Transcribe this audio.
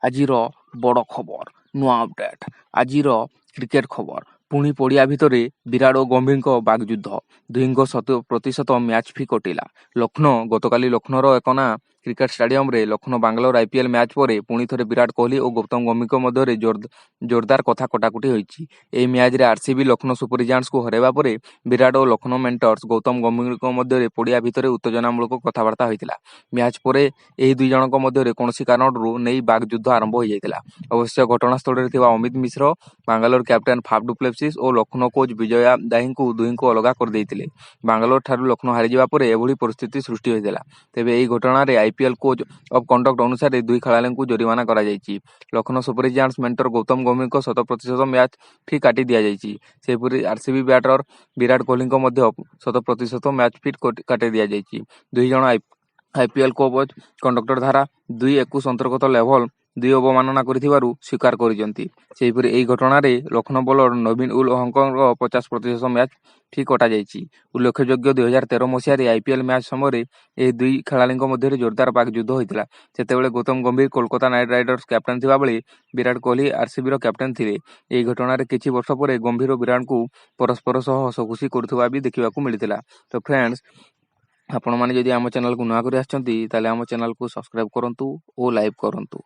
ଆଜିର ବଡ଼ ଖବର, ନୂଆ ଅପଡେଟ୍, ଆଜିର କ୍ରିକେଟ ଖବର। ପୁଣି ପଡ଼ିଆ ଭିତରେ ବିରାଟ ଓ ଗମ୍ଭୀରଙ୍କ ବାକଯୁଦ୍ଧ, ଦୁହିଁଙ୍କ 100% ମ୍ୟାଚ୍ ଫି କଟିଲା। ଲକ୍ଷ୍ନୌ, ଗତକାଲି ଲକ୍ଷ୍ନୌର ଏକନା କ୍ରିକେଟ ଷ୍ଟାଡିୟମରେ ଲକ୍ଷ୍ନୌ ବାଙ୍ଗାଲୋର ଆଇପିଏଲ୍ ମ୍ୟାଚ୍ ପରେ ପୁଣି ଥରେ ବିରାଟ କୋହଲି ଓ ଗୌତମ ଗମ୍ଭୀରଙ୍କ ମଧ୍ୟରେ ଜୋରଦାର କଥା କଟାକଟି ହୋଇଛି। ଏହି ମ୍ୟାଚ୍ରେ ଆରସିବି ଲକ୍ଷ୍ନୌ ସୁପର ଜାଏଣ୍ଟସକୁ ହରାଇବା ପରେ ବିରାଟ ଓ ଲକ୍ଷ୍ନୌ ମେଣ୍ଟର୍ସ ଗୌତମ ଗମ୍ଭୀରଙ୍କ ମଧ୍ୟରେ ପଡ଼ିଆ ଭିତରେ ଉତ୍ତେଜନାମୂଳକ କଥାବାର୍ତ୍ତା ହୋଇଥିଲା। ମ୍ୟାଚ୍ ପରେ ଏହି ଦୁଇ ଜଣଙ୍କ ମଧ୍ୟରେ କୌଣସି କାରଣରୁ ନେଇ ବାକଯୁଦ୍ଧ ଆରମ୍ଭ ହୋଇଯାଇଥିଲା। ଅବଶ୍ୟ ଘଟଣାସ୍ଥଳରେ ଥିବା Amit Mishra, Bangalore captain Faf du Plessis ଓ ଲକ୍ଷ୍ନୌ କୋଚ୍ ବିଜୟ ଦାହିଙ୍କୁ ଦୁହିଁଙ୍କୁ ଅଲଗା କରିଦେଇଥିଲେ। ବାଙ୍ଗାଲୋର ଠାରୁ ଲକ୍ଷ୍ନୌ ହାରିଯିବା ପରେ ଏଭଳି ପରିସ୍ଥିତି ସୃଷ୍ଟି ହୋଇଥିଲା। ତେବେ ଏହି ଘଟଣାରେ ଆଇପିଏଲ୍ କୋଡ୍ ଅଫ୍ କଣ୍ଡକ୍ଟ ଅନୁସାରେ ଦୁଇ ଖେଳାଳିଙ୍କୁ ଜରିମାନା କରାଯାଇଛି। ଲକ୍ଷ୍ନୌ ସୁପର ଜାଏଣ୍ଟସ ମେଣ୍ଟର ଗୌତମ ଗମ୍ଭୀରଙ୍କ 100% ମ୍ୟାଚ୍ ଫି କାଟି ଦିଆଯାଇଛି। ସେହିପରି ଆରସିବି ବ୍ୟାଟର ବିରାଟ କୋହଲିଙ୍କ ମଧ୍ୟ 100% ମ୍ୟାଚ୍ ଫି କାଟି ଦିଆଯାଇଛି। ଦୁଇ ଜଣ ଆଇପିଏଲ୍ କୋଡ୍ ଅଫ୍ କଣ୍ଡକ୍ଟର ଧାରା 2-21 ଅନ୍ତର୍ଗତ ଲେଭଲ 2 ଅବମାନନା କରିଥିବାରୁ ସ୍ୱୀକାର କରିଛନ୍ତି। ସେହିପରି ଏହି ଘଟଣାରେ ଲକ୍ଷ୍ନୌ ବୋଲର ନବୀନ ଉଲ୍ ହକଙ୍କ 50% ମ୍ୟାଚ୍ ଫି କଟାଯାଇଛି। ଉଲ୍ଲେଖଯୋଗ୍ୟ, 2013 ମସିହାରେ ଆଇପିଏଲ୍ ମ୍ୟାଚ୍ ସମୟରେ ଏହି ଦୁଇ ଖେଳାଳିଙ୍କ ମଧ୍ୟରେ ଜୋରଦାର ବାକଯୁଦ୍ଧ ହୋଇଥିଲା। ସେତେବେଳେ Gautam Gambhir Kolkata night Riders captain ଥିବାବେଳେ ବିରାଟ କୋହଲି ଆରସିବିର କ୍ୟାପ୍ଟେନ୍ ଥିଲେ। ଏହି ଘଟଣାରେ କିଛି ବର୍ଷ ପରେ ଗମ୍ଭୀର ଓ ବିରାଟଙ୍କୁ ପରସ୍ପର ସହ ହସଖୁସି କରୁଥିବା ବି ଦେଖିବାକୁ ମିଳିଥିଲା। ତ ଫ୍ରେଣ୍ଡସ୍, ଆପଣମାନେ ଯଦି ଆମ ଚ୍ୟାନେଲକୁ ନୂଆ କରି ଆସିଛନ୍ତି, ତାହେଲେ ଆମ ଚ୍ୟାନେଲକୁ ସବସ୍କ୍ରାଇବ୍ କରନ୍ତୁ ଓ ଲାଇକ୍ କରନ୍ତୁ।